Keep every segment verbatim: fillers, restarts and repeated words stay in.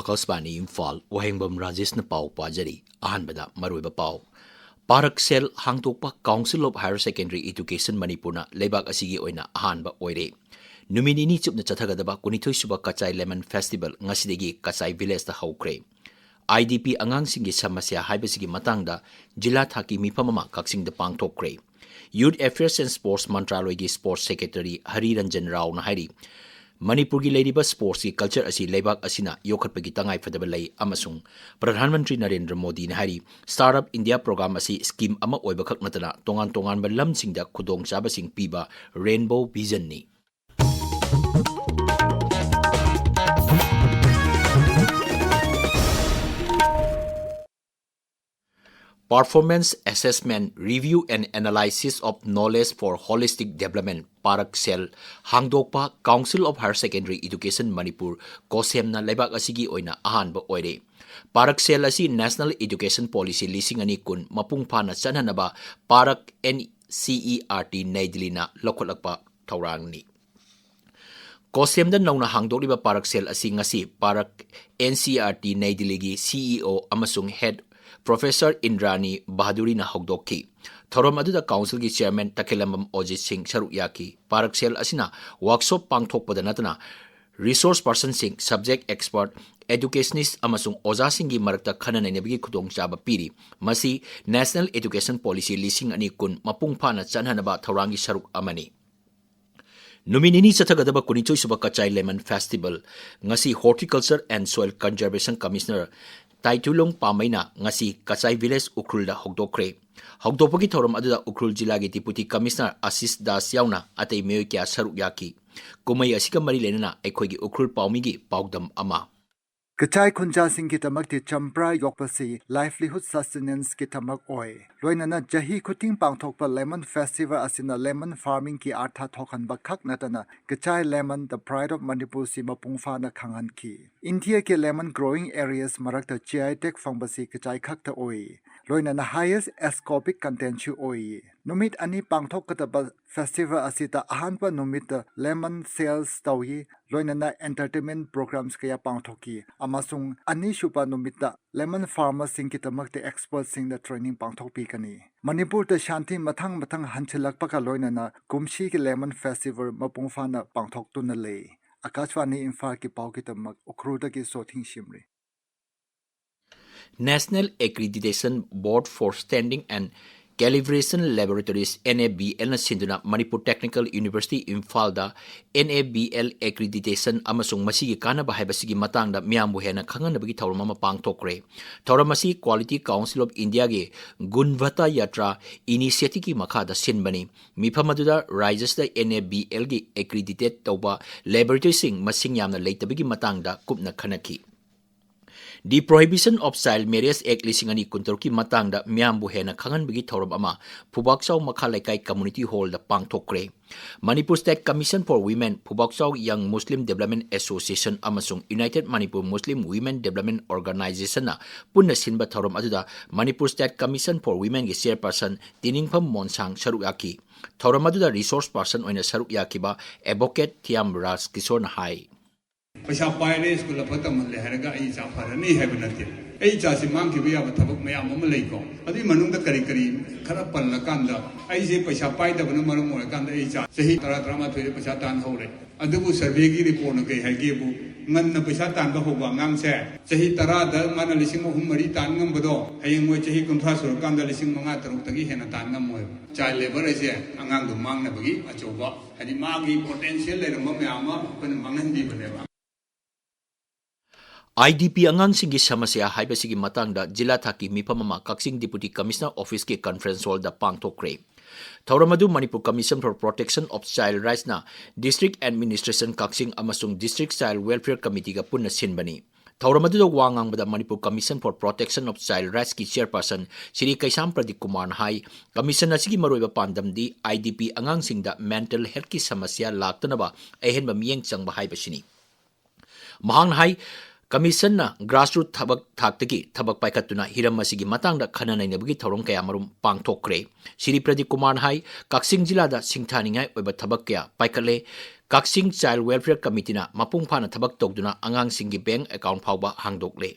ꯑꯀꯥꯁꯕꯥꯅꯤ ꯏꯝꯐꯥꯜ, ꯋꯥꯍꯦꯡꯕꯝ ꯔꯥꯖꯦꯁꯅ ꯄꯥꯎ ꯄꯥꯖꯔꯤ꯫ ꯑꯍꯥꯟꯕꯗ ꯃꯔꯨꯑꯣꯏꯕ ꯄꯥꯎ꯫ ꯄꯥꯔꯛ ꯁꯦꯜ ꯍꯥꯡꯗꯣꯛꯄ Council of Higher Secondary Education ꯃꯅꯤꯄꯨꯔꯅ ꯂꯩꯕꯥꯛ ꯑꯁꯤꯒꯤ ꯑꯣꯏꯅ ꯑꯍꯥꯟꯕ ꯑꯣꯏꯔꯦ꯫ ꯅꯨꯃꯤꯠ ꯅꯤꯅꯤ ꯆꯨꯞꯅ ꯆꯠꯊꯒꯗꯕ ꯀꯨꯟꯅꯤꯊꯣꯏ ꯁꯨꯕ ꯀꯆꯥꯏ Lemon Festival ꯉꯁꯤꯗꯒꯤ ꯀꯆꯥꯏ Village ꯇ ꯍꯧꯈ꯭ꯔꯦ꯫ IDP ꯑꯉꯥꯡꯁꯤꯡꯒꯤ ꯁꯃꯁ꯭ꯌꯥ ꯍꯥꯏꯕꯁꯤꯒꯤ ꯃꯇꯥꯡꯗ ꯖꯤꯂꯥ ꯊꯥꯛꯀꯤ ꯃꯤꯐꯝ ꯑꯃ ꯀꯛꯆꯤꯡꯗ ꯄꯥꯡꯊꯣꯛꯈ꯭ꯔꯦ꯫ Youth Affairs and Sports ꯃꯟꯇ꯭ꯔꯥꯂꯣꯏꯒꯤ Sports Secretary ꯍꯔꯤꯔꯟꯖꯟ ꯔꯥꯎꯅ ꯍꯥꯏꯔꯤ, ꯃꯅꯤꯄꯨꯔꯒꯤ ꯂꯩꯔꯤꯕ sports ꯀꯤ culture ꯑꯁꯤ ꯂꯩꯕꯥꯛ ꯑꯁꯤꯅ ꯌꯣꯛꯈꯠꯄꯒꯤ ꯇꯉꯥꯏꯐꯗꯕ ꯂꯩ ꯑꯃꯁꯨꯡ ꯄ꯭ꯔꯙꯥꯟ ꯃꯟꯇ꯭ꯔꯤ ꯅꯔꯦꯟꯗ꯭ꯔ ꯃꯣꯗꯤꯅ ꯍꯥꯏꯔꯤ, Startup India Program ꯑꯁꯤ scheme ꯑꯃ ꯑꯣꯏꯕꯈꯛ ꯅꯠꯇꯅ ꯇꯣꯉꯥꯟ ꯇꯣꯉꯥꯟꯕ ꯂꯝꯁꯤꯡꯗ ꯈꯨꯗꯣꯡꯆꯥꯕꯁꯤꯡ ꯄꯤꯕ rainbow vision ꯅꯤ꯫ Performance Assessment, Review and Analysis of Knowledge for Holistic Development, ꯄꯥꯔꯛ ꯁꯦꯜ ꯍꯥꯡꯗꯣꯛꯄ Council of Higher Secondary Education Manipur, ꯀꯣꯁꯦꯝꯅ ꯂꯩꯕꯥꯛ ꯑꯁꯤꯒꯤ ꯑꯣꯏꯅ ꯑꯍꯥꯟꯕ ꯑꯣꯏꯔꯦ꯫ ꯄꯥꯔꯛ ꯁꯦꯜ ꯑꯁꯤ National Education Policy ꯂꯤꯁꯤꯡ ꯑꯅꯤ ꯀꯨꯟ ꯃꯄꯨꯡ ꯐꯥꯅ ꯆꯠꯍꯟꯅꯕ ꯄꯥꯔꯛ NCERT ꯅꯩ ꯗꯤꯜꯂꯤꯅ ꯂꯧꯈꯠꯂꯛꯄ ꯊꯧꯔꯥꯡꯅꯤ꯫ ꯀꯣꯁꯦꯝꯗ ꯅꯧꯅ ꯍꯥꯡꯗꯣꯛꯂꯤꯕ ꯄꯥꯔꯛ ꯁꯦꯜ ꯑꯁꯤ ꯉꯁꯤ ꯄꯥꯔꯛ NCERT ꯅꯩ ꯗꯤꯜꯂꯤꯒꯤ CEO ꯑꯃꯁꯨꯡ Head Professor ꯏꯟꯗ꯭ꯔꯥꯅꯤ ꯕꯍꯥꯗꯨꯔꯤꯅ ꯍꯧꯗꯣꯛꯈꯤ꯫ ꯊꯧꯔꯝ ꯑꯗꯨꯗ Council ꯒꯤ Chairman ꯇꯈꯦꯂꯝꯕꯝ ꯑꯣꯖꯤꯠ ꯁꯤꯡ ꯁꯔꯨꯛ ꯌꯥꯈꯤ꯫ ꯄꯥꯔꯛ ꯁꯦꯜ ꯑꯁꯤꯅ workshop ꯄꯥꯡꯊꯣꯛꯄꯗ ꯅꯠꯇꯅ resource person ꯁꯤꯡ, subject expert, educationist ꯑꯃꯁꯨꯡ ꯑꯣꯖꯥꯁꯤꯡꯒꯤ ꯃꯔꯛꯇ ꯈꯟꯅ ꯅꯩꯅꯕꯒꯤ ꯈꯨꯗꯣꯡꯆꯥꯕ ꯄꯤꯔꯤ꯫ ꯃꯁꯤ National Education Policy ꯂꯤꯁꯤꯡ ꯑꯅꯤ ꯀꯨꯟ ꯃꯄꯨꯡ ꯐꯥꯅ ꯆꯠꯍꯟꯅꯕ ꯊꯧꯔꯥꯡꯒꯤ ꯁꯔꯨꯛ ꯑꯃꯅꯤ꯫ ꯅꯨꯃꯤꯠ ꯅꯤꯅꯤ ꯆꯠꯊꯒꯗꯕ ꯀꯨꯟꯅꯤꯊꯣꯏ ꯁꯨꯕ ꯀꯆꯥꯏ Lemon Festival ꯉꯁꯤ Horticulture and Soil Conservation Commissioner ꯇꯥꯏꯇꯨꯂꯣꯡ ꯄꯥꯝꯃꯩꯅ ꯉꯁꯤ ꯀꯆꯥꯏ Village ꯎꯈ꯭ꯔꯨꯜꯗ ꯍꯧꯗꯣꯛꯈ꯭ꯔꯦ꯫ ꯍꯧꯗꯣꯛꯄꯒꯤ ꯊꯧꯔꯝ ꯑꯗꯨꯗ ꯎꯈ꯭ꯔꯨꯜ ꯖꯤꯂꯥꯒꯤ Deputy Commissioner ꯑꯁꯤꯁ ꯗꯥꯁ ꯌꯥꯎꯅ ꯑꯇꯩ ꯃꯤꯑꯣꯏ ꯀꯌꯥ ꯁꯔꯨꯛ ꯌꯥꯈꯤ꯫ ꯀꯨꯝꯍꯩ ꯑꯁꯤꯒ ꯃꯔꯤ ꯂꯩꯅꯅ ꯑꯩꯈꯣꯏꯒꯤ ꯎꯈ꯭ꯔꯨꯜ ꯄꯥꯎꯃꯤꯒꯤ ꯄꯥꯎꯗꯝ ꯑꯃ꯫ ꯀꯆꯥꯏ ꯈꯨꯟꯖꯥꯁꯤꯡꯒꯤꯗꯃꯛꯇꯤ ꯆꯝꯄ꯭ꯔꯥ ꯌꯣꯛꯄꯁꯤ livelihood sustenance ꯀꯤ ꯊꯕꯛ ꯑꯣꯏ꯫ ꯂꯣꯏꯅꯅ ꯆꯍꯤ ꯈꯨꯗꯤꯡ ꯄꯥꯡꯊꯣꯛꯄ Lemon Festival ꯑꯁꯤꯅ lemon farming ꯀꯤ ꯑꯥꯔꯊ ꯊꯣꯛꯍꯟꯕ ꯈꯛ ꯅꯠꯇꯅ Kachai lemon, the pride of Manipur ꯁꯤ ꯃꯄꯨꯡ ꯐꯥꯅ ꯈꯪꯍꯟꯈꯤ꯫ ꯏꯟꯗꯤꯌꯥꯒꯤ lemon growing areas ꯃꯔꯛꯇ G I tag ꯐꯪꯕꯁꯤ ꯀꯆꯥꯏ ꯈꯛꯇ ꯑꯣꯏ꯫ ꯂꯣꯏꯅꯅ highest ascopic contentꯁꯨ ꯑꯣꯏꯌꯦ꯫ ꯅꯨꯃꯤꯠ ꯑꯅꯤ ꯄꯥꯡꯊꯣꯛꯀꯗꯕ festival ꯑꯁꯤꯗ ꯑꯍꯥꯟꯕ ꯅꯨꯃꯤꯠꯇ lemon sales ꯇꯧꯏ, ꯂꯣꯏꯅꯅ entertainment programs ꯀꯌꯥ ꯄꯥꯡꯊꯣꯛꯈꯤ, ꯑꯃꯁꯨꯡ ꯑꯅꯤꯁꯨꯕ ꯅꯨꯃꯤꯠꯇ lemon farmerꯁꯤꯡꯒꯤꯗꯃꯛꯇ expertꯁꯤꯡꯅ training ꯄꯥꯡꯊꯣꯛꯄꯤꯒꯅꯤ꯫ ꯃꯅꯤꯄꯨꯔꯗ ꯁꯥꯟꯇꯤ ꯃꯊꯪ ꯃꯊꯪ ꯍꯟꯁꯤꯜꯂꯛꯄꯒ ꯂꯣꯏꯅꯅ ꯀꯨꯝꯁꯤꯒꯤ lemon festival ꯃꯄꯨꯡ ꯐꯥꯅ ꯄꯥꯡꯊꯣꯛꯇꯨꯅ ꯂꯩ꯫ ꯑꯀꯥꯁꯕꯥꯅꯤ ꯏꯝꯐꯥꯜꯒꯤ ꯄꯥꯎꯒꯤꯗꯃꯛ ꯎꯈ꯭ꯔꯨꯜꯗꯒꯤ ꯁꯣꯊꯤꯡ ꯁꯤꯝꯔꯤ꯫ National Accreditation Board for Standards and Calibration Laboratories, NABLꯅ ꯁꯤꯟꯗꯨꯅ ꯃꯅꯤꯄꯨꯔ Technical University ꯏꯝꯐꯥꯜꯗ NABL accreditation ꯑꯃꯁꯨꯡ ꯃꯁꯤꯒꯤ ꯀꯥꯟꯅꯕ ꯍꯥꯏꯕꯁꯤꯒꯤ ꯃꯇꯥꯡꯗ ꯃꯤꯌꯥꯝꯕꯨ ꯍꯦꯟꯅ ꯈꯪꯍꯟꯅꯕꯒꯤ ꯊꯧꯔꯝ ꯑꯃ ꯄꯥꯡꯊꯣꯛꯈ꯭ꯔꯦ꯫ ꯊꯧꯔꯝ ꯑꯁꯤ Quality Council of Indiaꯒꯤ Gunvata Yatra initiativeꯀꯤ ꯃꯈꯥꯗ ꯁꯤꯟꯕꯅꯤ꯫ ꯃꯤꯐꯝ ꯑꯗꯨꯗ ꯔꯥꯖ꯭ꯌꯁꯤꯗ NABLꯒꯤ accredited ꯇꯧꯕ laboratoryꯁꯤꯡ ꯃꯁꯤꯡ ꯌꯥꯝꯅ ꯂꯩꯇꯕꯒꯤ ꯃꯇꯥꯡꯗ ꯀꯨꯞꯅ ꯈꯟꯅꯈꯤ꯫ The Prohibition of Child Marriage Act ꯂꯤꯁꯤꯡ ꯑꯅꯤ ꯀꯨꯟꯇꯔꯨꯛꯀꯤ ꯃꯇꯥꯡꯗ ꯃꯤꯌꯥꯝꯕꯨ ꯍꯦꯟꯅ ꯈꯪꯍꯟꯕꯒꯤ ꯊꯧꯔꯝ ꯑꯃ ꯐꯨꯕꯥꯛꯆꯥꯎ ꯃꯈꯥ ꯂꯩꯀꯥꯏ community hallꯗ ꯄꯥꯡꯊꯣꯛꯈ꯭ꯔꯦ꯫ Manipur State Commission for Women, ꯐꯨꯕꯥꯛꯆꯥꯎ Young Muslim Development Association ꯑꯃꯁꯨꯡ United Manipur Muslim Women Development Organizationꯅ ꯄꯨꯟꯅ ꯁꯤꯟꯕ ꯊꯧꯔꯝ ꯑꯗꯨꯗ Manipur State Commission for Womenꯒꯤ chairperson ꯇꯤꯅꯤꯡꯐꯝ ꯃꯣꯟꯁꯥꯡ ꯁꯔꯨꯛ ꯌꯥꯈꯤ꯫ ꯊꯧꯔꯝ ꯑꯗꯨꯗ resource person ꯑꯣꯏꯅ ꯁꯔꯨꯛ ꯌꯥꯈꯤꯕ advocate ꯊꯤꯌꯥꯝ ꯔꯥꯖ ꯀꯤꯁꯣꯔꯅ ꯍꯥꯏ꯫ ꯄꯩꯁꯥ ꯄꯥꯏꯔꯦ, ꯁ꯭ꯀꯨꯜ ꯑꯐ ꯇꯝꯍꯜꯂꯦ ꯍꯥꯏꯔꯒ ꯑꯩ ꯏꯆꯥ ꯐꯔꯅꯤ ꯍꯥꯏꯕ ꯅꯠꯇꯦ꯫ ꯑꯩ ꯏꯆꯥꯁꯤ ꯃꯥꯡꯈꯤꯕ ꯌꯥꯕ ꯊꯕꯛ ꯃꯌꯥꯝ ꯑꯃ ꯂꯩꯀꯣ꯫ ꯑꯗꯨꯒꯤ ꯃꯅꯨꯡꯗ ꯀꯔꯤ ꯀꯔꯤ ꯈꯔ ꯄꯜꯂꯀꯥꯟꯗ, ꯑꯩꯁꯦ ꯄꯩꯁꯥ ꯄꯥꯏꯗꯕꯅ ꯃꯔꯝ ꯑꯣꯏꯔꯀꯥꯟꯗ ꯑꯩ ꯏꯆꯥ ꯆꯍꯤ ꯇꯔꯥ, ꯇꯔꯥꯃꯥꯊꯣꯏꯗ ꯄꯩꯁꯥ ꯇꯥꯟ ꯍꯧꯔꯦ꯫ ꯑꯗꯨꯕꯨ surveyꯒꯤ reportꯅ ꯀꯩ ꯍꯥꯏꯒꯦꯕꯨ, ꯉꯟꯅ ꯄꯩꯁꯥ ꯇꯥꯟꯕ ꯍꯧꯕ ꯑꯉꯥꯡꯁꯦ ꯆꯍꯤ ꯇꯔꯥꯗ ꯃꯥꯅ ꯂꯤꯁꯤꯡ ꯑꯍꯨꯝ ꯃꯔꯤ ꯇꯥꯟ ꯉꯝꯕꯗꯣ, ꯍꯌꯦꯡ ꯃꯣꯏ ꯆꯍꯤ ꯀꯨꯟꯊ꯭ꯔꯥ ꯁꯨꯔꯀꯥꯟꯗ ꯂꯤꯁꯤꯡ ꯃꯉꯥ ꯇꯔꯨꯛꯇꯒꯤ ꯍꯦꯟꯅ ꯇꯥꯟ ꯉꯝꯃꯣꯏꯕ꯫ Child labour ꯍꯥꯏꯁꯦ ꯑꯉꯥꯡꯗꯣ ꯃꯥꯡꯅꯕꯒꯤ ꯑꯆꯧꯕ, ꯍꯥꯏꯗꯤ ꯃꯥꯒꯤ potential ꯂꯩꯔꯝꯕ ꯃꯌꯥꯝ ꯑꯃ ꯑꯩꯈꯣꯏꯅ ꯃꯥꯡꯍꯟꯕꯤꯕꯅꯦꯕ꯫ IDP ꯑꯉꯥꯡꯁꯤꯡꯒꯤ ꯁꯃꯁ꯭ꯌꯥ ꯍꯥꯏꯕꯁꯤꯒꯤ ꯃꯇꯥꯡꯗ ꯖꯤꯂꯥ ꯊꯥꯛꯀꯤ ꯃꯤꯐꯝ ꯑꯃ ꯀꯛꯆꯤꯡ Deputy Commissioner Officeꯀꯤ conference hallꯗ ꯄꯥꯡꯊꯣꯛꯈ꯭ꯔꯦ꯫ ꯊꯧꯔꯝ ꯑꯗꯨ Manipur Commission for Protection of Child Rightsꯅ District Administration ꯀꯛꯆꯤꯡ ꯑꯃꯁꯨꯡ District Child Welfare Committeeꯒ ꯄꯨꯟꯅ ꯁꯤꯟꯕꯅꯤ꯫ ꯊꯧꯔꯝ ꯑꯗꯨꯗ ꯋꯥ ꯉꯥꯡꯕꯗ Manipur Commission for Protection of Child Rightsꯀꯤ chairperson Shri ꯀꯩꯁꯥꯝ ꯄ꯭ꯔꯗꯤꯞ ꯀꯨꯃꯥꯔꯅ ꯍꯥꯏ, commission ꯑꯁꯤꯒꯤ ꯃꯔꯨꯑꯣꯏꯕ ꯄꯥꯟꯗꯝꯗꯤ IDP ꯑꯉꯥꯡꯁꯤꯡꯗ mental healthꯀꯤ ꯁꯃꯁ꯭ꯌꯥ ꯂꯥꯛꯇꯅꯕ ꯑꯍꯦꯟꯕ ꯃꯤꯠꯌꯦꯡ ꯆꯪꯕ ꯍꯥꯏꯕꯁꯤꯅꯤ꯫ ꯃꯍꯥꯛꯅ ꯍꯥꯏ, ꯀꯃꯤꯁꯟꯅ ꯒ꯭ꯔꯥꯁꯔꯨꯠ ꯊꯕꯛ ꯊꯥꯛꯇꯒꯤ ꯊꯕꯛ ꯄꯥꯏꯈꯠꯇꯨꯅ ꯍꯤꯔꯝ ꯑꯁꯤꯒꯤ ꯃꯇꯥꯡꯗ ꯈꯟꯅ ꯅꯩꯅꯕꯒꯤ ꯊꯧꯔꯝ ꯀꯌꯥ ꯃꯔꯨꯝ ꯄꯥꯡꯊꯣꯛꯈ꯭ꯔꯦ꯫ ꯁ꯭ꯔꯤ ꯄ꯭ꯔꯗꯤꯞ ꯀꯨꯃꯥꯔꯅ ꯍꯥꯏ, ꯀꯛꯆꯤꯡ ꯖꯤꯂꯥꯗ ꯁꯤꯡꯊꯥꯅꯤꯡꯉꯥꯏ ꯑꯣꯏꯕ ꯊꯕꯛ ꯀꯌꯥ ꯄꯥꯏꯈꯠꯂꯦ꯫ ꯀꯛꯆꯤꯡ ꯆꯥꯏꯜ ꯋꯦꯜꯐꯤꯌꯔ ꯀꯃꯤꯇꯤꯅ ꯃꯄꯨꯡ ꯐꯥꯅ ꯊꯕꯛ ꯇꯧꯗꯨꯅ ꯑꯉꯥꯡꯁꯤꯡꯒꯤ ꯕꯦꯡꯛ ꯑꯦꯀꯥꯎꯟꯠ ꯐꯥꯎꯕ ꯍꯥꯡꯗꯣꯛꯂꯦ꯫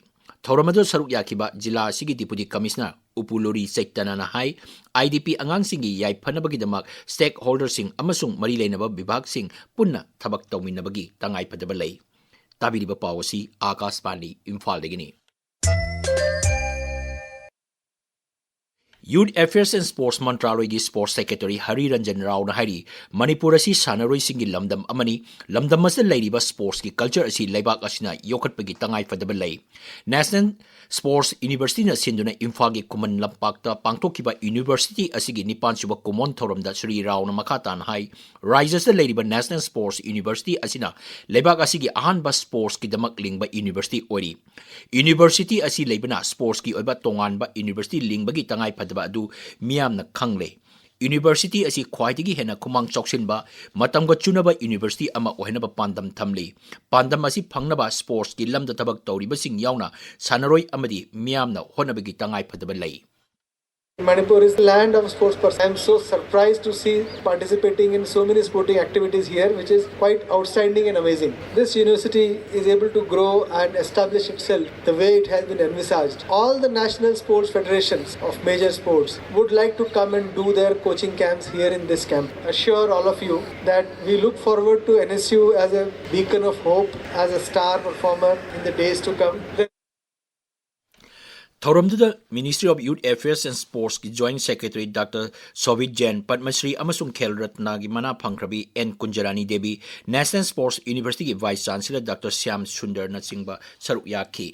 ꯊꯧꯔꯝ ꯑꯗꯨꯗ ꯁꯔꯨꯛ ꯌꯥꯈꯤꯕ ꯖꯤꯂꯥ ꯑꯁꯤꯒꯤ deputy commissioner ꯎꯄꯨꯂꯣꯔꯤ ꯆꯩꯇꯅꯅ high, I D ꯄꯤ ꯑꯉꯥꯡꯁꯤꯡꯒꯤ ꯌꯥꯏꯐꯅꯕꯒꯤꯗꯃꯛ ꯁ꯭ꯇꯦꯛ ꯍꯣꯜꯗꯔꯁꯤꯡ ꯑꯃꯁꯨꯡ ꯃꯔꯤ ꯂꯩꯅꯕ ꯕꯤꯚꯥꯒꯁꯤꯡ ꯄꯨꯟꯅ ꯊꯕꯛ ꯇꯧꯃꯤꯟꯅꯕꯒꯤ ꯇꯉꯥꯏꯐꯗꯕ ꯂꯩ꯫ ꯇꯥꯕꯤꯔꯤꯕ ꯄꯥꯎ ꯑꯁꯤ ꯑꯥꯀꯥꯁꯕꯥꯅꯤ ꯏꯝꯐꯥꯜꯗꯒꯤꯅꯤ꯫ Youth Affairs and Sports ꯃꯟꯇ꯭ꯔꯥꯂꯣꯏꯒꯤ ꯁ꯭ꯄꯣꯔꯠꯁ ꯁꯦꯀ꯭ꯔꯦꯇꯔꯤ ꯍꯔꯤ ꯔꯟꯖꯟ ꯔꯥꯎꯅ ꯍꯥꯏꯔꯤ, ꯃꯅꯤꯄꯨꯔ ꯑꯁꯤ ꯁꯥꯟꯅꯔꯣꯏꯁꯤꯡꯒꯤ ꯂꯝꯗꯝ ꯑꯃꯅꯤ꯫ ꯂꯝꯗꯝ ꯑꯁꯤꯗ ꯂꯩꯔꯤꯕ ꯁ꯭ꯄꯣꯔꯠꯁꯀꯤ ꯀꯜꯆꯔ ꯑꯁꯤ ꯂꯩꯕꯥꯛ ꯑꯁꯤꯅ ꯌꯣꯛꯈꯠꯄꯒꯤ ꯇꯉꯥꯏꯐꯗꯕ ꯂꯩ꯫ ꯅꯦꯁꯅꯦꯜ ꯁ꯭ꯄꯣꯔꯠꯁ ꯌꯨꯅꯤꯚꯔꯁꯤꯇꯤꯅ ꯁꯤꯟꯗꯨꯅ ꯏꯝꯐꯥꯜꯒꯤ ꯈꯨꯃꯟ ꯂꯝꯄꯥꯛꯇ ꯄꯥꯡꯊꯣꯛꯈꯤꯕ ꯌꯨꯅꯤꯚꯔꯁꯤꯇꯤ ꯑꯁꯤꯒꯤ ꯅꯤꯄꯥꯟ ꯁꯨꯕ ꯀꯨꯝꯑꯣꯟ ꯊꯧꯔꯝꯗ ꯁ꯭ꯔꯤ ꯔꯥꯎꯅ ꯃꯈꯥ ꯇꯥꯅ ꯍꯥꯏ, ꯔꯥꯖ꯭ꯌ ꯑꯁꯤꯗ ꯂꯩꯔꯤꯕ ꯅꯦꯁꯅꯦꯜ ꯁ꯭ꯄꯣꯔꯠꯁ ꯌꯨꯅꯤꯚꯔꯁꯤꯇꯤ ꯑꯁꯤꯅ ꯂꯩꯕꯥꯛ ꯑꯁꯤꯒꯤ ꯑꯍꯥꯟꯕ ꯁ꯭ꯄꯣꯔꯠꯁꯀꯤꯗꯃꯛ ꯂꯤꯡꯕ ꯌꯨꯅꯤꯚꯔꯁꯤꯇꯤ ꯑꯣꯏꯔꯤ꯫ ꯌꯨꯅꯤꯚꯔꯁꯤꯇꯤ ꯑꯁꯤ ꯂꯩꯕꯅ ꯁ꯭ꯄꯣꯔꯠꯁꯀꯤ ꯑꯣꯏꯕ ꯇꯣꯉꯥꯟꯕ ꯌꯨꯅꯤꯚꯔꯁꯤꯇꯤ ꯂꯤꯡꯕꯒꯤ ꯇꯉꯥꯏꯐꯗꯕ ꯑꯗꯨ ꯃꯤꯌꯥꯝꯅ ꯈꯪꯂꯦ꯫ ꯌꯨꯅꯤꯚꯔꯁꯤꯇꯤ ꯑꯁꯤ ꯈ꯭ꯋꯥꯏꯗꯒꯤ ꯍꯦꯟꯅ ꯈꯨꯃꯥꯡ ꯆꯥꯎꯁꯤꯟꯕ, ꯃꯇꯝꯒ ꯆꯨꯅꯕ ꯌꯨꯅꯤꯚꯔꯁꯤꯇꯤ ꯑꯃ ꯑꯣꯏꯍꯟꯅꯕ ꯄꯥꯟꯗꯝ ꯊꯝꯂꯤ꯫ ꯄꯥꯟꯗꯝ ꯑꯁꯤ ꯐꯪꯅꯕ ꯁ꯭ꯄꯣꯔꯠꯁꯀꯤ ꯂꯝꯗ ꯊꯕꯛ ꯇꯧꯔꯤꯕꯁꯤꯡ ꯌꯥꯎꯅ ꯁꯥꯟꯅꯔꯣꯏ ꯑꯃꯗꯤ ꯃꯤꯌꯥꯝꯅ ꯍꯣꯠꯅꯕꯒꯤ ꯇꯉꯥꯏꯐꯗꯕ ꯂꯩ꯫ Manipur is the land of sports person. I am so surprised to see participating in so many sporting activities here, which is quite outstanding and amazing. This university is able to grow and establish itself the way it has been envisaged. All the national sports federations of major sports would like to come and do their coaching camps here in this camp. Assure all of you that we look forward to N S U as a beacon of hope, as a star performer in the days to come. ꯊꯧꯔꯝꯗꯨꯗ Ministry of Youth Affairs and Sportsꯀꯤ Joint Secretary Doctor ꯁꯣꯚꯤꯠ ꯖꯦꯟ, ꯄꯗꯃ ꯁ꯭ꯔꯤ ꯑꯃꯁꯨꯡ ꯈꯦꯜ ꯔꯠꯅꯒꯤ ꯃꯅꯥ ꯐꯪꯈ꯭ꯔꯕꯤ N Kunjarani Devi, National Sports Universityꯒꯤ Vice Chancellor Doctor Shyam ꯁꯨꯟꯗꯔꯅꯆꯤꯡꯕ ꯁꯔꯨꯛ ꯌꯥꯈꯤ꯫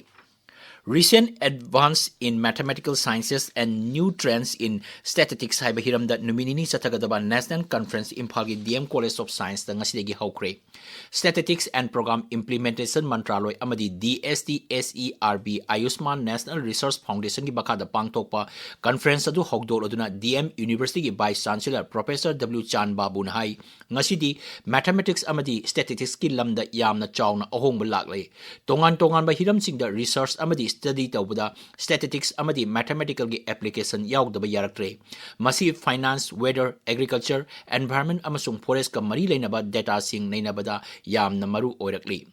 Recent Advance in Mathematical Sciences and New Trends in Statistics ꯍꯥꯏꯕ ꯍꯤꯔꯝꯗ ꯅꯨꯃꯤꯠ ꯅꯤꯅꯤ ꯆꯠꯊꯒꯗꯕ National Conference ꯏꯝꯐꯥꯜꯒꯤ D M College of Scienceꯇ ꯉꯁꯤꯗꯒꯤ ꯍꯧꯈ꯭ꯔꯦ꯫ Statistics and Program Implementation ꯃꯟꯇ꯭ꯔꯥꯂꯣꯏ ꯑꯃꯗꯤ D S T S E R B Ayushman National Research Foundationꯒꯤ ꯃꯈꯥꯗ ꯄꯥꯡꯊꯣꯛꯄ conference ꯑꯗꯨ ꯍꯧꯗꯣꯛꯂꯗꯨꯅ D M Universityꯒꯤ Vice Chancellor Professor W ꯆꯥꯟ ꯕꯥꯕꯨꯅ ꯍꯥꯏ, ꯉꯁꯤꯗꯤ mathematics ꯑꯃꯗꯤ statisticsꯀꯤ ꯂꯝꯗ ꯌꯥꯝꯅ ꯆꯥꯎꯅ ꯑꯍꯣꯡꯕ ꯂꯥꯛꯂꯦ꯫ ꯇꯣꯉꯥꯟ ꯇꯣꯉꯥꯟꯕ ꯍꯤꯔꯝꯁꯤꯡꯗ research ꯑꯃꯗꯤ study ꯇꯧꯕꯗ statistics ꯑꯃꯗꯤ mathematicalꯒꯤ application ꯌꯥꯎꯗꯕ ꯌꯥꯔꯛꯇ꯭ꯔꯦ꯫ ꯃꯁꯤ finance, weather, agriculture, environment ꯑꯃꯁꯨꯡ forestꯀ ꯃꯔꯤ ꯂꯩꯅꯕ dataꯁꯤꯡ ꯅꯩꯅꯕꯗ ꯌꯥꯝꯅ ꯃꯔꯨ ꯑꯣꯏꯔꯛꯂꯤ꯫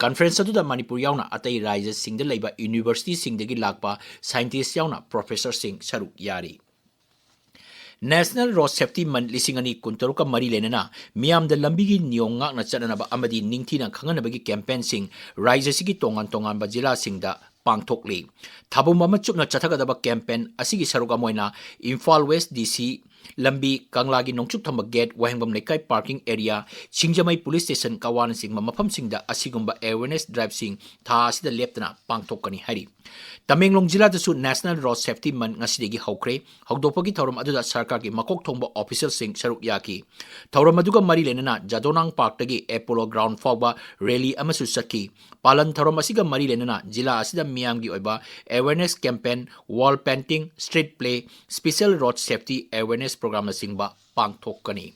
Conference ꯑꯗꯨꯗ ꯃꯅꯤꯄꯨꯔ ꯌꯥꯎꯅ ꯑꯇꯩ ꯔꯥꯖ꯭ꯌꯁꯤꯡꯗ ꯂꯩꯕ universityꯁꯤꯡꯗꯒꯤ ꯂꯥꯛꯄ scientist ꯌꯥꯎꯅ professorꯁꯤꯡ ꯁꯔꯨꯛ ꯌꯥꯔꯤ꯫ National Road Safety Month ꯂꯤꯁꯤꯡ ꯑꯅꯤ ꯀꯨꯟꯇꯔꯨꯛꯀ ꯃꯔꯤ ꯂꯩꯅꯅ ꯃꯤꯌꯥꯝꯗ ꯂꯝꯕꯤꯒꯤ ꯅꯤꯌꯣꯝ ꯉꯥꯛꯅ ꯆꯠꯅꯅꯕ ꯑꯃꯗꯤ ꯅꯤꯡꯊꯤꯅ ꯈꯪꯍꯟꯅꯕꯒꯤ campaignꯁꯤꯡ ꯔꯥꯖ꯭ꯌꯁꯤꯒꯤ ꯇꯣꯉꯥꯟ ꯇꯣꯉꯥꯟꯕ ꯖꯤꯂꯥꯁꯤꯡꯗ ꯄꯥꯡꯊꯣꯛꯂꯤ꯫ ꯊꯥꯕꯨꯝ ꯑꯃ ꯆꯨꯞꯅ ꯆꯠꯊꯒꯗꯕ campaign ꯑꯁꯤꯒꯤ ꯁꯔꯨꯛ ꯑꯃ ꯑꯣꯏꯅ ꯏꯝꯐꯥꯜ West D C ꯂꯝꯕꯤ, ꯀꯪꯂꯥꯒꯤ ꯅꯣꯡꯆꯨꯞ ꯊꯪꯕ gate, ꯋꯥꯍꯦꯡꯕꯝ ꯂꯩꯀꯥꯏ parking area, ꯁꯤꯡꯖꯃꯩ police station, ꯀꯋꯥꯅꯆꯤꯡꯕ ꯃꯐꯝꯁꯤꯡꯗ ꯑꯁꯤꯒꯨꯝꯕ awareness driveꯁꯤꯡ ꯊꯥ ꯑꯁꯤꯗ ꯂꯦꯞꯇꯅ ꯄꯥꯡꯊꯣꯛꯀꯅꯤ ꯍꯥꯏꯔꯤ꯫ Tamenglong ꯖꯤꯂꯥꯗꯁꯨ National Road Safety Month ꯉꯁꯤꯗꯒꯤ ꯍꯧꯈ꯭ꯔꯦ꯫ ꯍꯧꯗꯣꯛꯄꯒꯤ ꯊꯧꯔꯝ ꯑꯗꯨꯗ ꯁꯔꯀꯥꯔꯒꯤ ꯃꯀꯣꯛ ꯊꯣꯡꯕ officialꯁꯤꯡ ꯁꯔꯨꯛ ꯌꯥꯈꯤ꯫ ꯊꯧꯔꯝ ꯑꯗꯨꯒ ꯃꯔꯤ ꯂꯩꯅꯅ ꯖꯥꯗꯣꯅꯥꯡ parkꯇꯒꯤ Apollo ground ꯐꯥꯎꯕ rally ꯑꯃꯁꯨ ꯆꯠꯈꯤ꯫ ꯄꯥꯂꯟ ꯊꯧꯔꯝ ꯑꯁꯤꯒ ꯃꯔꯤ ꯂꯩꯅꯅ ꯖꯤꯂꯥ ꯑꯁꯤꯗ ꯃꯤꯌꯥꯝꯒꯤ ꯑꯣꯏꯕ awareness campaign, wall painting, street play, special road safety awareness programꯅꯆꯤꯡꯕ ꯄꯥꯡꯊꯣꯛꯀꯅꯤ꯫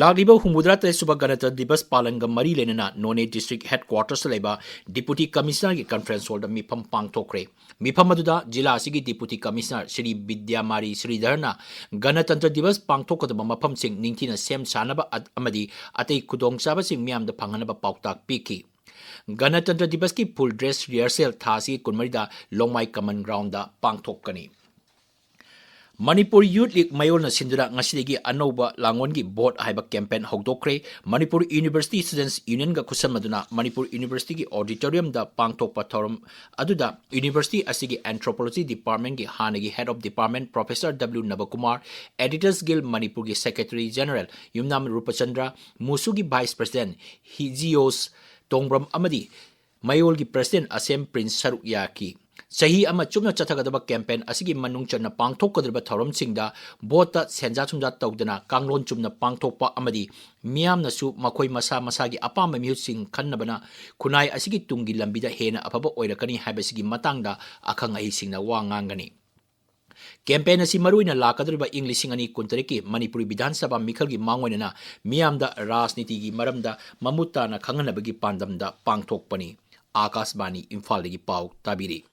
ꯂꯥꯛꯂꯤꯕ ꯍꯨꯝꯐꯨꯇꯔꯥ ꯇꯔꯦꯠ ꯁꯨꯕ ꯒꯅꯇꯟꯇ꯭ꯔ ꯗꯤꯕꯁ ꯄꯥꯂꯟꯒ ꯃꯔꯤ ꯂꯩꯅꯅ ꯅꯣꯅꯦ district headquartersꯇ ꯂꯩꯕ Deputy Commissionerꯒꯤ conference hallꯗ ꯃꯤꯐꯝ ꯄꯥꯡꯊꯣꯛꯈ꯭ꯔꯦ꯫ ꯃꯤꯐꯝ ꯑꯗꯨꯗ ꯖꯤꯂꯥ ꯑꯁꯤꯒꯤ Deputy Commissioner ꯁ꯭ꯔꯤ ꯕꯤꯗ꯭ꯌꯥꯃꯥꯔꯤ ꯁ꯭ꯔꯤꯙꯔꯅ ꯒꯅꯇꯟꯇ꯭ꯔ ꯗꯤꯕꯁ ꯄꯥꯡꯊꯣꯛꯀꯗꯕ ꯃꯐꯝꯁꯤꯡ ꯅꯤꯡꯊꯤꯅ ꯁꯦꯝ ꯁꯥꯅꯕ ꯑꯠ-, ꯑꯃꯗꯤ ꯑꯇꯩ ꯈꯨꯗꯣꯡꯆꯥꯕꯁꯤꯡ ꯃꯤꯌꯥꯝꯗ ꯐꯪꯍꯟꯅꯕ ꯄꯥꯎꯇꯥꯛ ꯄꯤꯈꯤ꯫ ꯒꯅꯇꯟꯇ꯭ꯔ ꯗꯤꯕꯁꯀꯤ full dress rehearsal ꯊꯥ ꯑꯁꯤꯒꯤ ꯀꯨꯟꯃꯔꯤꯗ ꯂꯣꯡꯃꯥꯏ common groundꯗ ꯄꯥꯡꯊꯣꯛꯀꯅꯤ꯫ ꯃꯅꯤꯄꯨꯔ Youth League ꯃꯌꯣꯜꯅ ꯁꯤꯟꯗꯨꯅ ꯉꯁꯤꯗꯒꯤ ꯑꯅꯧꯕ ꯂꯥꯡꯑꯣꯟꯒꯤ vote ꯍꯥꯏꯕ campaign ꯍꯧꯗꯣꯛꯈ꯭ꯔꯦ꯫ Manipur University Students Unionꯒ ꯈꯨꯠꯁꯝꯅꯗꯨꯅ Manipur Universityꯒꯤ auditoriumꯗ ꯄꯥꯡꯊꯣꯛꯄ ꯊꯧꯔꯝ ꯑꯗꯨꯗ university ꯑꯁꯤꯒꯤ anthropology departmentꯀꯤ ꯍꯥꯟꯅꯒꯤ head of department Professor W ꯅꯕꯀꯨꯃꯥꯔ, Editors Guild ꯃꯅꯤꯄꯨꯔꯒꯤ Secretary General ꯌꯨꯝꯅꯥꯝ ꯔꯨꯄꯆꯟꯗ꯭ꯔ, ꯃꯨꯁꯨꯒꯤ Vice President ꯍꯤꯖꯤꯌꯣꯁ ꯇꯣꯡꯕ꯭ꯔꯝ ꯑꯃꯗꯤ ꯃꯌꯣꯜꯒꯤ ꯄ꯭ꯔꯦꯁꯤꯗꯦꯟ ꯑꯁꯦꯝ ꯄ꯭ꯔꯤꯟꯁ ꯁꯔꯨꯛ ꯌꯥꯈꯤ꯫ ꯆꯍꯤ ꯑꯃ ꯆꯨꯞꯅ ꯆꯠꯊꯒꯗꯕ ꯀꯦꯝꯄꯦꯟ ꯑꯁꯤꯒꯤ ꯃꯅꯨꯡ ꯆꯟꯅ ꯄꯥꯡꯊꯣꯛꯀꯗꯧꯔꯤꯕ ꯊꯧꯔꯝꯁꯤꯡꯗ ꯚꯣꯠꯇ ꯁꯦꯟꯖꯥ ꯊꯨꯝꯖꯥ ꯇꯧꯗꯅ ꯀꯥꯡꯂꯣꯟ ꯆꯨꯝꯅ ꯄꯥꯡꯊꯣꯛꯄ ꯑꯃꯗꯤ ꯃꯤꯌꯥꯝꯅꯁꯨ ꯃꯈꯣꯏ ꯃꯁꯥ ꯃꯁꯥꯒꯤ ꯑꯄꯥꯝꯕ ꯃꯤꯍꯨꯠꯁꯤꯡ ꯈꯟꯅꯕꯅ ꯈꯨꯟꯅꯥꯏ ꯑꯁꯤꯒꯤ ꯇꯨꯡꯒꯤ ꯂꯝꯕꯤꯗ ꯍꯦꯟꯅ ꯑꯐꯕ ꯑꯣꯏꯔꯛꯀꯅꯤ ꯍꯥꯏꯕꯁꯤꯒꯤ ꯃꯇꯥꯡꯗ ꯑꯈꯪ ꯑꯍꯩꯁꯤꯡꯅ ꯋꯥ ꯉꯥꯡꯒꯅꯤ꯫ ꯀꯦꯝꯄꯦꯟ ꯑꯁꯤ ꯃꯔꯨꯑꯣꯏꯅ ꯂꯥꯛꯀꯗꯧꯔꯤꯕ ꯏꯪ ꯂꯤꯁꯤꯡ ꯑꯅꯤ ꯀꯨꯟꯇꯔꯦꯠꯀꯤ ꯃꯅꯤꯄꯨꯔꯤ ꯕꯤꯙꯥꯟ ꯁꯚꯥ ꯃꯤꯈꯜꯒꯤ ꯃꯥꯡꯑꯣꯏꯅꯅ ꯃꯤꯌꯥꯝꯗ ꯔꯥꯖꯅꯤꯇꯤꯒꯤ ꯃꯔꯝꯗ ꯃꯃꯨꯠ ꯇꯥꯅ ꯈꯪꯍꯟꯅꯕꯒꯤ ꯄꯥꯟꯗꯝꯗ ꯄꯥꯡꯊꯣꯛꯄꯅꯤ꯫ ꯑꯥꯀꯥꯁꯕꯥꯅꯤ ꯏꯝꯐꯥꯜꯗꯒꯤ ꯄꯥꯎ ꯇꯥꯕꯤꯔꯤ꯫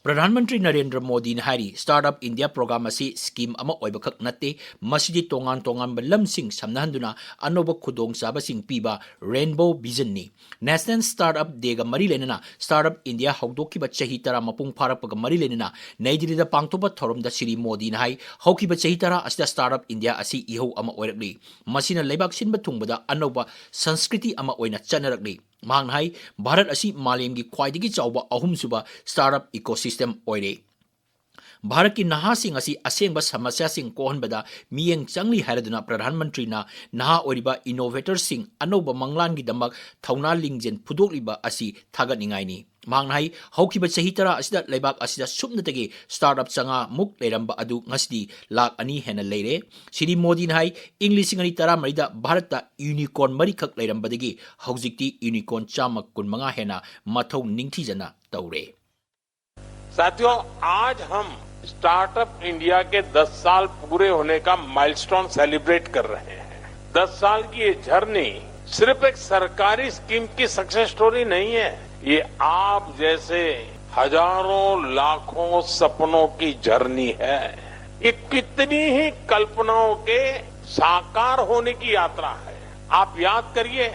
ꯄ꯭ꯔꯙꯥꯟ ꯃꯟꯇ꯭ꯔꯤ ꯅꯔꯦꯟꯗ꯭ꯔ ꯃꯣꯗꯤꯅ ꯍꯥꯏꯔꯤ, ꯁ꯭ꯇꯥꯔꯠ ꯑꯞ ꯏꯟꯗꯤꯌꯥ ꯄ꯭ꯔꯣꯒ꯭ꯔꯥꯝ ꯑꯁꯤ ꯁ꯭ꯀꯤꯝ ꯑꯃ ꯑꯣꯏꯕꯈꯛ ꯅꯠꯇꯦ, ꯃꯁꯤꯗꯤ ꯇꯣꯉꯥꯟ ꯇꯣꯉꯥꯟꯕ ꯂꯝꯁꯤꯡ ꯁꯝꯅꯍꯟꯗꯨꯅ ꯑꯅꯧꯕ ꯈꯨꯗꯣꯡꯆꯥꯕꯁꯤꯡ ꯄꯤꯕ ꯔꯦꯟꯕꯣ ꯚꯤꯖꯟꯅꯤ꯫ ꯅꯦꯁꯅꯦꯜ ꯁ꯭ꯇꯥꯔꯠ ꯑꯞ ꯗꯦꯒ ꯃꯔꯤ ꯂꯩꯅꯅ ꯁ꯭ꯇꯥꯔꯠ ꯑꯞ ꯏꯟꯗꯤꯌꯥ ꯍꯧꯗꯣꯛꯈꯤꯕ ꯆꯍꯤ ꯇꯔꯥ ꯃꯄꯨꯡ ꯐꯥꯔꯛꯄꯒ ꯃꯔꯤ ꯂꯩꯅꯅ ꯅꯩ ꯗꯤꯜꯂꯤꯗ ꯄꯥꯡꯊꯣꯛꯄ ꯊꯧꯔꯝꯗ ꯁ꯭ꯔꯤ ꯃꯣꯗꯤꯅ ꯍꯥꯏ, ꯍꯧꯈꯤꯕ ꯆꯍꯤ ꯇꯔꯥ ꯑꯁꯤꯗ ꯁ꯭ꯇꯥꯔꯠ ꯑꯞ ꯏꯟꯗꯤꯌꯥ ꯑꯁꯤ ꯏꯍꯧ ꯑꯃ ꯑꯣꯏꯔꯛꯂꯤ꯫ ꯃꯁꯤꯅ ꯂꯩꯕꯥꯛ ꯁꯤꯟꯕ ꯊꯨꯡꯕꯗ ꯑꯅꯧꯕ ꯁꯪꯁꯀ꯭ꯔꯤꯇꯤ ꯑꯃ ꯑꯣꯏꯅ ꯆꯠꯅꯔꯛꯂꯤ꯫ ꯃꯍꯥꯛꯅ ꯍꯥꯏ, ꯚꯥꯔꯠ ꯑꯁꯤ ꯃꯥꯂꯦꯝꯒꯤ ꯈ꯭ꯋꯥꯏꯗꯒꯤ ꯆꯥꯎꯕ ꯑꯍꯨꯝꯁꯨꯕ ꯁ꯭ꯇꯥꯔꯠ ꯑꯞ ꯏꯀꯣꯁꯤꯁꯇꯦꯝ ꯑꯣꯏꯔꯦ꯫ ꯚꯥꯔꯠꯀꯤ ꯅꯍꯥꯁꯤꯡ ꯑꯁꯤ ꯑꯁꯦꯡꯕ ꯁꯃꯁ꯭ꯌꯥꯁꯤꯡ ꯀꯣꯛꯍꯟꯕꯗ ꯃꯤꯠꯌꯦꯡ ꯆꯪꯂꯤ ꯍꯥꯏꯔꯗꯨꯅ ꯄ꯭ꯔꯙꯥꯟ ꯃꯟꯇ꯭ꯔꯤꯅ ꯅꯍꯥ ꯑꯣꯏꯔꯤꯕ ꯏꯅꯣꯚꯦꯇꯔꯁꯤꯡ ꯑꯅꯧꯕ ꯃꯪꯂꯥꯟꯒꯤꯗꯃꯛ ꯊꯧꯅꯥ ꯂꯤꯡꯖꯦꯜ ꯐꯨꯗꯣꯛꯂꯤꯕ ꯑꯁꯤ ꯊꯥꯒꯠꯅꯤꯡꯉꯥꯏꯅꯤ꯫ ꯃꯍꯥꯛꯅ ꯍꯥꯏ, ꯍꯧꯈꯤꯕ ꯆꯍꯤ ꯇꯔꯥ ꯑꯁꯤꯗ ꯂꯩꯕꯥꯛ ꯑꯁꯤꯗ ꯁꯨꯞꯅꯇꯒꯤ ꯁ꯭ꯇꯥꯔꯠ ꯑꯞ ꯆꯥꯝꯃꯉꯥ ꯃꯨꯛ ꯂꯩꯔꯝꯕ ꯑꯗꯨ ꯉꯁꯤꯗꯤ ꯂꯥꯈ ꯑꯅꯤ ꯍꯦꯟꯅ ꯂꯩꯔꯦ꯫ ꯁ꯭ꯔꯤ ꯃꯣꯗꯤꯅ ꯍꯥꯏ, ꯏꯪ ꯂꯤꯁꯤꯡ ꯑꯅꯤ ꯇꯔꯥꯃꯔꯤꯗ ꯚꯥꯔꯠꯇ ꯌꯨꯅꯤꯀꯣꯔꯟ ꯃꯔꯤꯈꯛ ꯂꯩꯔꯝꯕꯗꯒꯤ ꯍꯧꯖꯤꯛꯇꯤ ꯌꯨꯅꯤꯀꯣꯔꯟ ꯆꯥꯝꯃ ꯀꯨꯟꯃꯉꯥ ꯍꯦꯟꯅ ꯃꯊꯧ ꯅꯤꯡꯊꯤꯖꯅ ꯇꯧꯔꯦ꯫ साथियों, आज हम स्टार्टअप इंडिया के दस साल पूरे होने का माइलस्टोन सेलिब्रेट कर रहे हैं। दस साल की ये जर्नी सिर्फ एक सरकारी स्कीम की सक्सेस स्टोरी नहीं है, ये आप जैसे हजारों लाखों सपनों की जर्नी है। ये कितनी ही कल्पनाओं के साकार होने की यात्रा है। आप याद करिए,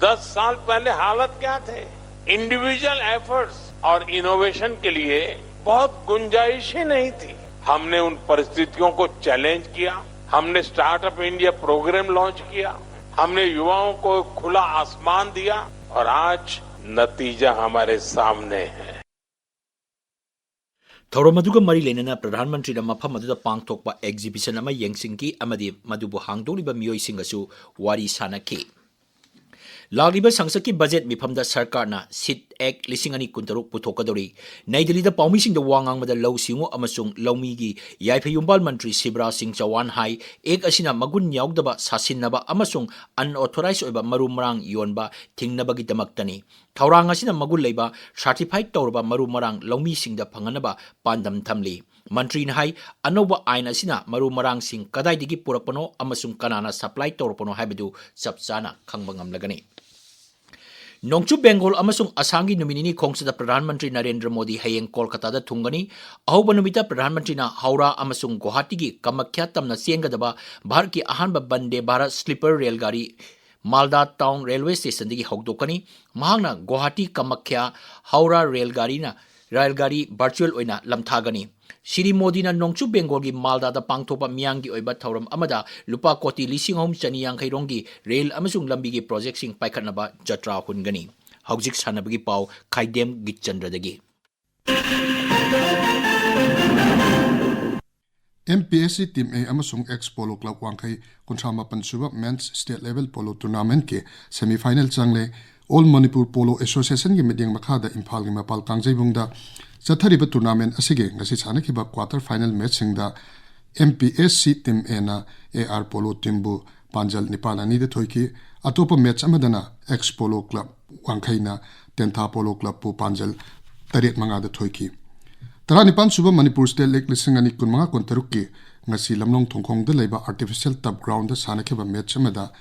दस साल पहले हालत क्या थे? इंडिविजुअल एफर्ट्स और इनोवेशन के लिए बहुत गुंजाइश ही नहीं थी। हमने उन परिस्थितियों को चैलेंज किया, हमने स्टार्टअप इंडिया प्रोग्राम लॉन्च किया, हमने युवाओं को खुला आसमान दिया और आज नतीजा हमारे सामने है। ꯊꯧꯔꯝ ꯑꯗꯨꯒ ꯃꯔꯤ ꯂꯩꯅꯅ ꯄ꯭ꯔꯙꯥꯟ ꯃꯟꯇ꯭ꯔꯤꯅ ꯃꯐꯝ ꯑꯗꯨꯗ ꯄꯥꯡꯊꯣꯛꯄ ꯑꯦꯛꯖꯤꯕꯤꯁꯟ ꯑꯃ ꯌꯦꯡꯁꯤꯟꯈꯤ ꯑꯃꯗꯤ ꯃꯗꯨꯕꯨ ꯍꯥꯡꯗꯣꯛꯂꯤꯕ ꯃꯤꯑꯣꯏꯁꯤꯡꯒꯁꯨ ꯋꯥꯔꯤ ꯁꯥꯅꯈꯤ꯫ ꯂꯥꯛꯂꯤꯕ ꯁꯪꯁꯠꯀꯤ ꯕꯖꯦꯠ ꯃꯤꯐꯝꯗ ꯁꯔꯀꯥꯔꯅ ꯁꯤꯠ ꯑꯦꯛ ꯂꯤꯁꯤꯡ ꯑꯅꯤ ꯀꯨꯟꯇꯔꯨꯛ ꯄꯨꯊꯣꯛꯀꯗꯧꯔꯤ꯫ ꯅꯩ ꯗꯤꯜꯂꯤꯗ ꯄꯥꯎꯃꯤꯁꯤꯡꯗ ꯋꯥ ꯉꯥꯡꯕꯗ ꯂꯧꯎ ꯁꯤꯡꯎ ꯑꯃꯁꯨꯡ ꯂꯧꯃꯤꯒꯤ ꯌꯥꯏꯐ ꯌꯨꯝꯕꯥꯜ ꯃꯟꯇ꯭ꯔꯤ ꯁꯤꯕꯔꯥꯖ ꯁꯤꯡ ꯆꯧꯍꯥꯟ ꯍꯥꯏ, ꯑꯦꯛ ꯑꯁꯤꯅ ꯃꯒꯨꯟ ꯌꯥꯎꯗꯕ, ꯁꯥꯁꯤꯟꯅꯕ ꯑꯃꯁꯨꯡ unauthorized ꯑꯣꯏꯕ ꯃꯔꯨ ꯃꯔꯥꯡ ꯌꯣꯟꯕ ꯊꯤꯡꯅꯕꯒꯤꯗꯃꯛꯇꯅꯤ꯫ ꯊꯧꯔꯥꯡ ꯑꯁꯤꯅ ꯃꯒꯨꯟ ꯂꯩꯕ, certified ꯇꯧꯔꯕ ꯃꯔꯨ ꯃꯔꯥꯡ ꯂꯧꯃꯤꯁꯤꯡꯗ ꯐꯪꯍꯟꯅꯕ ꯄꯥꯟꯗꯝ ꯊꯝꯂꯤ꯫ ꯃꯟꯇ꯭ꯔꯤꯅ ꯍꯥꯏ, ꯑꯅꯧꯕ ꯑꯥꯏꯟ ꯑꯁꯤꯅ ꯃꯔꯨ ꯃꯔꯥꯡꯁꯤꯡ ꯀꯗꯥꯏꯗꯒꯤ ꯄꯨꯔꯛꯄꯅꯣ ꯑꯃꯁꯨꯡ ꯀꯅꯥꯅ supply ꯇꯧꯔꯛꯄꯅꯣ ꯍꯥꯏꯕꯗꯨ ꯆꯞ ꯆꯥꯅ ꯈꯪꯕ ꯉꯝꯂꯒꯅꯤ꯫ ꯅꯣꯡꯆꯨꯞ ꯕꯦꯡꯒꯣꯜ ꯑꯃꯁꯨꯡ ꯑꯁꯥꯝꯒꯤ ꯅꯨꯃꯤꯠ ꯅꯤꯅꯤ ꯈꯣꯡꯆꯠꯇ ꯄ꯭ꯔꯙꯥꯟ ꯃꯟꯇ꯭ꯔꯤ ꯅꯔꯦꯟꯗ꯭ꯔ ꯃꯣꯗꯤ ꯍꯌꯦꯡ ꯀꯣꯜꯀꯇꯥꯗ ꯊꯨꯡꯒꯅꯤ꯫ ꯑꯍꯧꯕ ꯅꯨꯃꯤꯠꯇ ꯄ꯭ꯔꯙꯥꯟ ꯃꯟꯇ꯭ꯔꯤꯅ ꯍꯧꯔꯥ ꯑꯃꯁꯨꯡ ꯒꯨꯋꯥꯍꯥꯇꯤꯒꯤ ꯀꯃꯈ꯭ꯌꯥ ꯇꯝꯅ ꯆꯦꯟꯒꯗꯕ ꯚꯥꯔꯠꯀꯤ ꯑꯍꯥꯟꯕ ꯕꯟꯗꯦ ꯚꯥꯔꯠ sleeper ꯔꯦꯜ ꯒꯥꯔꯤ ꯃꯥꯜꯗꯥ ꯇꯥꯎꯟ ꯔꯦꯜꯋꯦ ꯁ꯭ꯇꯦꯁꯟꯗꯒꯤ ꯍꯧꯗꯣꯛꯀꯅꯤ꯫ ꯃꯍꯥꯛꯅ ꯒꯨꯋꯥꯍꯥꯇꯤ ꯀꯃꯈ꯭ꯌꯥ ꯍꯧꯔꯥ ꯔꯦꯜ ꯒꯥꯔꯤꯅ, ꯔꯦꯜ ꯒꯥꯔꯤ virtual ꯑꯣꯏꯅ ꯂꯝꯊꯥꯒꯅꯤ꯫ ꯁ꯭ꯔꯤ ꯃꯣꯗꯤꯅ ꯅꯣꯡꯆꯨꯞ ꯕꯦꯡꯒꯣꯜꯒꯤ ꯃꯥꯜꯗꯥꯗ ꯄꯥꯡꯊꯣꯛꯄ ꯃꯤꯌꯥꯝꯒꯤ ꯑꯣꯏꯕ ꯊꯧꯔꯝ ꯑꯃꯗ ꯂꯨꯄꯥ ꯀꯣꯇꯤ ꯂꯤꯁꯤꯡ ꯑꯍꯨꯝ ꯆꯅꯤ ꯌꯥꯡꯈꯩ ꯔꯣꯝꯒꯤ ꯔꯦꯜ ꯑꯃꯁꯨꯡ ꯂꯝꯕꯤꯒꯤ ꯄ꯭ꯔꯣꯖꯦꯛꯁꯤꯡ ꯄꯥꯏꯈꯠꯅꯕ ꯖꯇ꯭ꯔꯥ ꯍꯨꯟꯒꯅꯤ꯫ ꯍꯧꯖꯤꯛ ꯁꯥꯟꯅꯕꯒꯤ ꯄꯥꯎ ꯈꯥꯏꯗꯦꯝ ꯒꯤꯠꯆꯟꯗ꯭ꯔꯗꯒꯤ꯫ M P S C Team A ꯑꯃꯁꯨꯡ Ex Polo Club ꯋꯥꯡꯈꯩ ꯀꯨꯟꯊ꯭ꯔꯥ ꯃꯥꯄꯟ ꯁꯨꯕ Men's State Level Polo Tournamentꯀꯤ semi final ꯆꯪꯂꯦ꯫ All Manipur Polo Associationꯒꯤ ꯃꯤꯠꯌꯦꯡ ꯃꯈꯥꯗ ꯏꯝꯐꯥꯜꯒꯤ ꯃꯄꯥꯜ ꯀꯥꯡꯖꯩꯕꯨꯡꯗ ꯆꯠꯊꯔꯤꯕ tournament ꯑꯁꯤꯒꯤ ꯉꯁꯤ ꯁꯥꯟꯅꯈꯤꯕ quarter final matchꯁꯤꯡꯗ M P S C Team Aꯅ ꯑꯦ ꯑꯥꯔ Polo Teamꯕꯨ ꯄꯥꯟꯖꯜ ꯅꯤꯄꯥꯜ ꯑꯅꯤꯗ ꯊꯣꯏꯈꯤ꯫ ꯑꯇꯣꯞꯄ match ꯑꯃꯗꯅ Ex Polo Club ꯋꯥꯡꯈꯩꯅ ꯇꯦꯟꯊꯥ Polo Clubꯄꯨ ꯄꯥꯟꯖꯜ ꯇꯔꯦꯠ ꯃꯉꯥꯗ ꯊꯣꯏꯈꯤ꯫ ꯇꯔꯥꯅꯤꯄꯥꯟ ꯁꯨꯕ ꯃꯅꯤꯄꯨꯔ State League ꯂꯤꯁꯤꯡ ꯑꯅꯤ ꯀꯨꯟꯃꯉꯥ ꯀꯨꯟꯇꯔꯨꯛꯀꯤ ꯉꯁꯤ ꯂꯝꯂꯣꯡ ꯊꯣꯡꯈꯣꯡꯗ ꯂꯩꯕ artificial turf groundꯗ ꯁꯥꯟꯅꯈꯤꯕ match ꯑꯃꯗ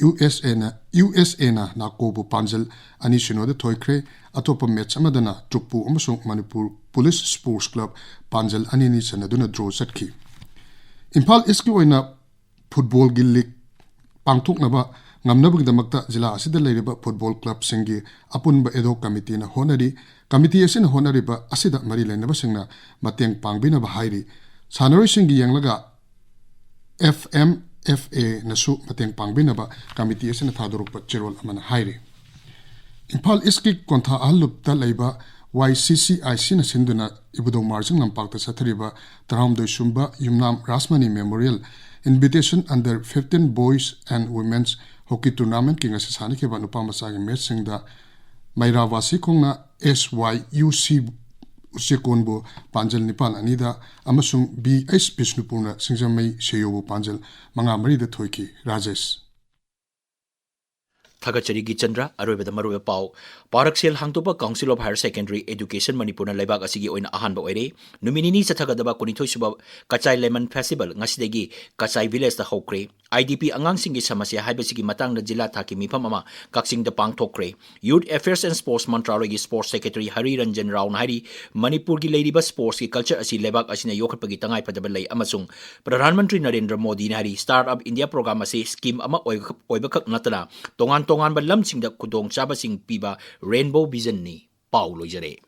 ꯌꯨ ꯑꯦꯁ ꯑꯦꯅ, ꯌꯨ ꯑꯦꯁ ꯑꯦꯅ ꯅꯥꯀꯣꯕꯨ ꯄꯥꯟꯖꯜ ꯑꯅꯤ ꯁꯤꯅꯣꯗ ꯊꯣꯏꯈ꯭ꯔꯦ꯫ ꯑꯇꯣꯞꯄ match ꯑꯃꯗꯅ ꯇ꯭ꯔꯨꯛꯄꯨ ꯑꯃꯁꯨꯡ ꯃꯅꯤꯄꯨꯔ Police Sports Club ꯄꯥꯟꯖꯜ ꯑꯅꯤ ꯑꯅꯤ ꯆꯟꯅꯗꯨꯅ draw ꯆꯠꯈꯤ꯫ ꯏꯝꯐꯥꯜ Eastꯀꯤ ꯑꯣꯏꯅ footballꯒꯤ league ꯄꯥꯡꯊꯣꯛꯅꯕ ꯉꯝꯅꯕꯒꯤꯗꯃꯛꯇ ꯖꯤꯂꯥ ꯑꯁꯤꯗ ꯂꯩꯔꯤꯕ football clubꯁꯤꯡꯒꯤ ꯑꯄꯨꯟꯕ ad hoc committeeꯅ ꯍꯣꯠꯅꯔꯤ꯫ Committee ꯑꯁꯤꯅ ꯍꯣꯠꯅꯔꯤꯕ ꯑꯁꯤꯗ ꯃꯔꯤ ꯂꯩꯅꯕꯁꯤꯡꯅ ꯃꯇꯦꯡ ꯄꯥꯡꯕꯤꯅꯕ ꯍꯥꯏꯔꯤ꯫ ꯁꯥꯟꯅꯔꯣꯏꯁꯤꯡꯒꯤ ꯌꯦꯡꯂꯒ F M F Aꯅꯁꯨ ꯃꯇꯦꯡ ꯄꯥꯡꯕꯤꯅꯕ committee ꯑꯁꯤꯅ ꯊꯥꯗꯣꯔꯛꯄ ꯆꯦꯔꯣꯜ ꯑꯃꯅ ꯍꯥꯏꯔꯤ꯫ ꯏꯝꯐꯥꯜ Eastꯀꯤ ꯀꯣꯟꯊꯥ ꯑꯍꯜꯂꯨꯞꯇ ꯂꯩꯕ ꯋꯥꯏ ꯁꯤ ꯁꯤ ꯑꯥꯏ ꯁꯤꯅ ꯁꯤꯟꯗꯨꯅ ꯏꯕꯨꯙꯧ ꯃꯥꯔꯖꯤꯡ ꯂꯝꯄꯥꯛꯇ ꯆꯠꯊꯔꯤꯕ ꯇꯔꯥꯍꯨꯝꯗꯣꯏ ꯁꯨꯝꯕ Yumnam Rashmani Memorial Invitation Under fifteen Boys and Women's hockey ꯇꯣꯔꯅꯥꯃꯦꯟꯠꯀꯤ ꯉꯁꯤ ꯁꯥꯟꯅꯈꯤꯕ ꯅꯨꯄꯥ ꯃꯆꯥꯒꯤ ꯃꯦꯠꯁꯁꯤꯡꯗ ꯃꯩꯔꯥ ꯋꯥꯁꯤꯈꯣꯡꯅ ꯑꯦꯁ ꯋꯥꯏ ꯌꯨ ꯁꯤ ꯎꯆꯦꯀꯣꯟꯕꯨ ꯄꯥꯟꯖꯜ ꯅꯤꯄꯥꯜ ꯑꯅꯤꯗ ꯑꯃꯁꯨꯡ ꯕꯤ ꯑꯩꯆ ꯕꯤꯁꯅꯨꯄꯨꯔꯅ ꯁꯤꯡꯖꯃꯩ ꯁꯦꯌꯣꯕꯨ ꯄꯥꯟꯖꯜ ꯃꯉꯥ ꯃꯔꯤꯗ ꯊꯣꯏꯈꯤ꯫ ꯔꯥꯖꯦꯁ꯫ ꯊꯥꯒꯠꯆꯔꯤ ꯒꯤꯆꯟꯗ꯭ꯔ꯫ ꯑꯔꯣꯏꯕꯗ ꯃꯔꯨꯑꯣꯏꯕ ꯄꯥꯎ꯫ ꯄꯥꯔꯛꯁꯦꯜ ꯍꯥꯡꯗꯣꯛꯄ Council of Higher Secondary Education ꯃꯅꯤꯄꯨꯔꯅ ꯂꯩꯕꯥꯛ ꯑꯁꯤꯒꯤ ꯑꯣꯏꯅ ꯑꯍꯥꯟꯕ ꯑꯣꯏꯔꯦ꯫ ꯅꯨꯃꯤꯠ ꯅꯤꯅꯤ ꯆꯠꯊꯒꯗꯕ ꯀꯨꯟꯅꯤꯊꯣꯏ ꯁꯨꯕ ꯀꯆꯥꯏ Lemon Festival ꯉꯁꯤꯗꯒꯤ ꯀꯆꯥꯏ ꯚꯤꯂꯦꯖꯇ ꯍꯧꯈ꯭ꯔꯦ꯫ ꯑꯥꯏ ꯗꯤ ꯄꯤ ꯑꯉꯥꯡꯁꯤꯡꯒꯤ ꯁꯃꯁ꯭ꯌꯥ ꯍꯥꯏꯕꯁꯤꯒꯤ ꯃꯇꯥꯡꯗ ꯖꯤꯂꯥ ꯊꯥꯛꯀꯤ ꯃꯤꯐꯝ ꯑꯃ ꯀꯛꯆꯤꯡꯗ ꯄꯥꯡꯊꯣꯛꯈ꯭ꯔꯦ꯫ Youth Affairs and Sports ꯃꯟꯇ꯭ꯔꯥꯂꯣꯏꯒꯤ Sports Secretary Harry Ranjan ꯔꯥꯎꯅ ꯍꯥꯏꯔꯤ, ꯃꯅꯤꯄꯨꯔꯒꯤ ꯂꯩꯔꯤꯕ sportsꯀꯤ culture ꯑꯁꯤ ꯂꯩꯕꯥꯛ ꯑꯁꯤꯅ ꯌꯣꯛꯈꯠꯄꯒꯤ ꯇꯉꯥꯏꯐꯗꯕ ꯂꯩ ꯑꯃꯁꯨꯡ ꯄ꯭ꯔꯙꯥꯟ ꯃꯟꯇ꯭ꯔꯤ ꯅꯔꯦꯟꯗ꯭ꯔ ꯃꯣꯗꯤꯅ ꯍꯥꯏꯔꯤ, Start Up India Program ꯑꯁꯤ scheme ꯑꯃ ꯑꯣꯏꯕꯈꯛ, ꯑꯣꯏꯕꯈꯛ ꯅꯠꯇꯅ ꯇꯣꯉꯥꯟ ꯇꯣꯉꯥꯟꯕ ꯂꯝꯁꯤꯡꯗ ꯈꯨꯗꯣꯡꯆꯥꯕꯁꯤꯡ ꯄꯤꯕ rainbow visionꯅꯤ꯫ ꯄꯥꯎ ꯂꯣꯏꯖꯔꯦ꯫